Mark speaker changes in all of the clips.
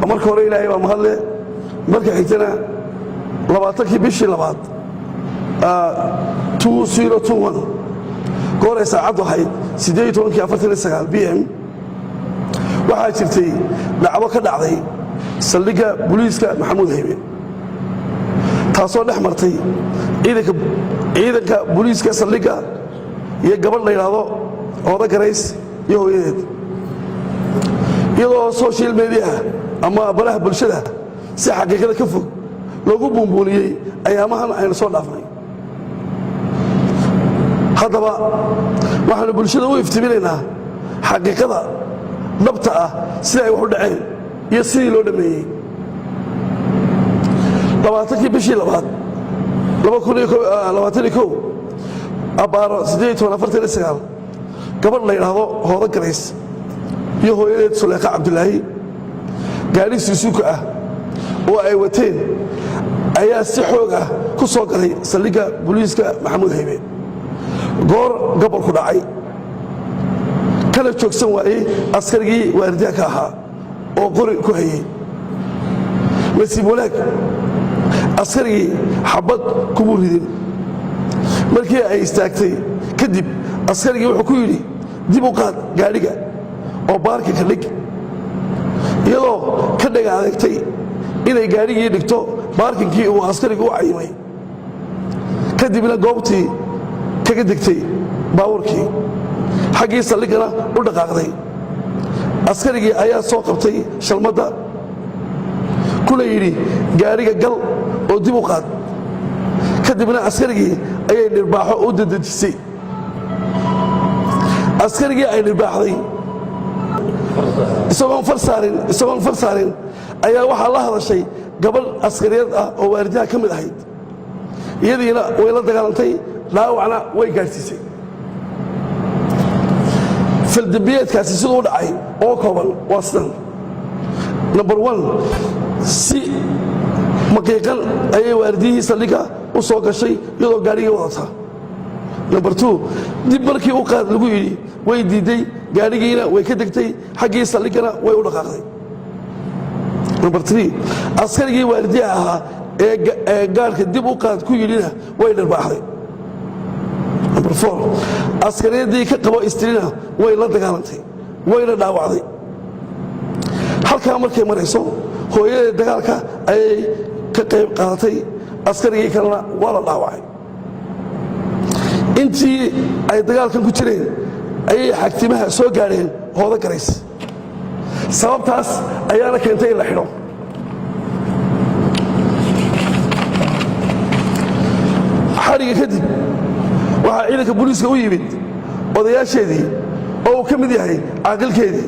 Speaker 1: Marka hore Ilaahay baa mahadle. Marka xigtana, 20-kii bishii labaad goor ay saacaddu ahayd 18:49 p.m., waxaa jirtay dhacdo ka dhacday saldhigga booliiska Maxamuud Haybe, taasoo dhex martay ciidanka booliiska saldhigga iyo gabadh la yidhaahdo Hoodo Garays iyo hooyadeed, iyadoo social mediaha ama baraha bulshada si xaqiiqada ka fog loogu buunbuuniyey ayaamahan aynu soo dhaafnay. Haddaba waxaanu bulshada u iftiiminaynaa xaqiiqada dhabta ah, sida ay wax u dhaceen iyo sidii loo dhammeeyey. 20-kii bishii labaad abbaaro 18:49, gabadh la yidhaahdo Hoodo Garays iyo hooyadeed Suleekha Cabdulaahi gaadhi Suzuki ah oo ay wateen ayaa si xoog ah ku soo galay saldhigga booliiska Maxamuud Haybe goor gabolku dhacay, kana joogsan waayey askarigii waardiyaha ahaa oo qori ku hayey. Nasiib wanaag, askarigii xabad kumuu ridin. Markii ay istaagtay kadib, askarigii wuxuu ku yidhi, "Dib u qaad gaadhiga oo parking-ka dhig." Iyadoo ka dhaga adeegtay inay gaadhigii dhigto parking-kii uu askarigii u cayimay, kadibna goobtii kaga degtay baabuurkii, xaggii saldhiggana u dhaqaaqday. Askarigii ayaa soo qabtay shalmadda, kuna yidhi, "Gaadhiga gal oo dib u qaad." Kadibna askarigii ayay dhirbaaxo u dedejisay. Askarigii ay dhirbaaxday isagoon far saarin ayaa waxaa la hadashay gabadh askariyad ah oo waardiyaha ka mid ahayd. Iyadiina way la dagaalantay, dhaawacna way gaadhsiisay. Faldembiyeedkaasi siduu u dhacay oo kooban waa sidan: number one, si maqiiqan ayay waardiyihii saldhigga u soo gashay iyadoo gaadhigii wadata. Number two, dib markii u qaad lagu yidhi way diidday, gaadhigiina way ka degtay, xaggii saldhiggana way u dhaqaaqday. Number three, askarigii waardiyaha ahaa ee gaadhka dib u qaad ku yidhina way dharbaaxday. Number four, askariyadii ka qabo istirina way la dagaalantay, wayna dhaawacday. Halkaa markay marayso, hooyadii dagaalka ayay ka qayb qaadatay, askarigii kalena waa la dhaawacay. Intii ay dagaalkan ku jireen ayay xagtimaha soo gaadheen Hoodo Garays. Sababtaas ayaana keentay in la xidho. Xadhiga kadib waxaa ciidanka booliiska u yimid odayaasheedii oo uu ka mid yahay caaqilkeedii.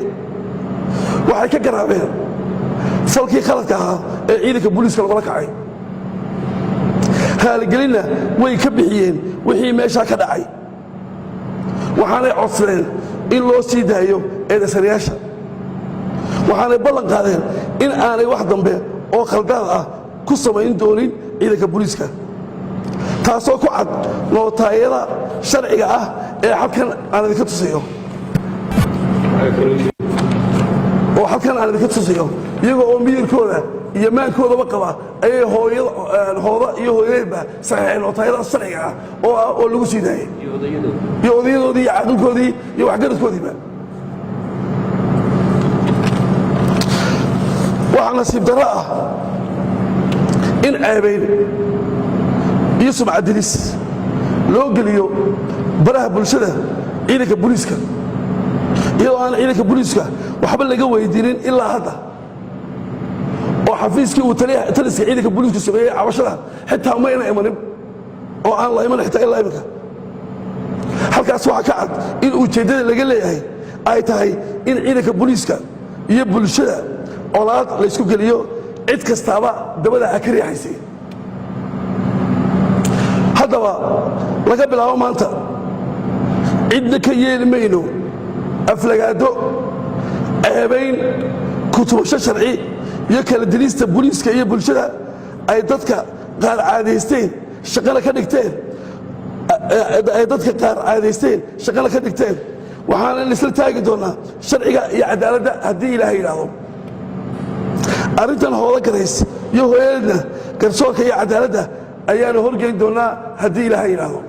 Speaker 1: Waxay ka garaabeen falkii khaladka ahaa ee ciidanka booliiska lagula kacay, raaligelinna way ka bixiyeen wixii meeshaa ka dhacay, waxaanay codsadeen in loo sii daayo eedaysanayaasha, waxaanay ballan qaadeen in aanay wax dambe oo khaldaad ah ku samayn doonin ciidanka booliiska, taasoo ku cad nootaayada sharciga ah ee xalkan aan idinka tusayo oo xalkan aan idinka tusayo. Iyagoo oo miyirkooda iyo maankoodaba qaba ayay Hooda iyo hooyadeedba saxiixeen nootaayada sharciga ah oo lagu sii daayay, iyo odayadoodii iyo caaqilkoodii iyo waxgaradkoodiiba. Waxaa nasiib darro ah in ceebayn iyo sumcadilis loo geliyo baraha bulshada ciidanka booliiska, iyadoo aan ciidanka booliiska waxba laga weydiinin ilaa hadda, oo xafiiskii uu taliska ciidanka booliisku sameeyey cabashada xitaa mayna imanin, oo aan la iman xitaa ilaa iminka. Halkaas waxaa ka cad in ujeeddada laga leeyahay ay tahay in ciidanka booliiska iyo bulshada colaad laysku geliyo, cid kastaaba dabada ha ka riixaysay. Haddaba laga bilaabo maanta cidna ka yeeli mayno aflagaado, ceebayn, kutubasho sharci iyo kala dilista booliiska iyo bulshada ay dadka qaar caadaysteen shaqana ka dhigteen ay dadka qaar caadaysteen shaqana ka dhigteen. Waxaanan isla taagi doonnaa sharciga iyo cadaaladda haddii Ilaahay yidhaahdo. Arrintan Hoodo Garays iyo hooyadeedna garsoorka iyo cadaaladda ayaanu horgeyn doonnaa haddii Ilaahay yidhaahdo.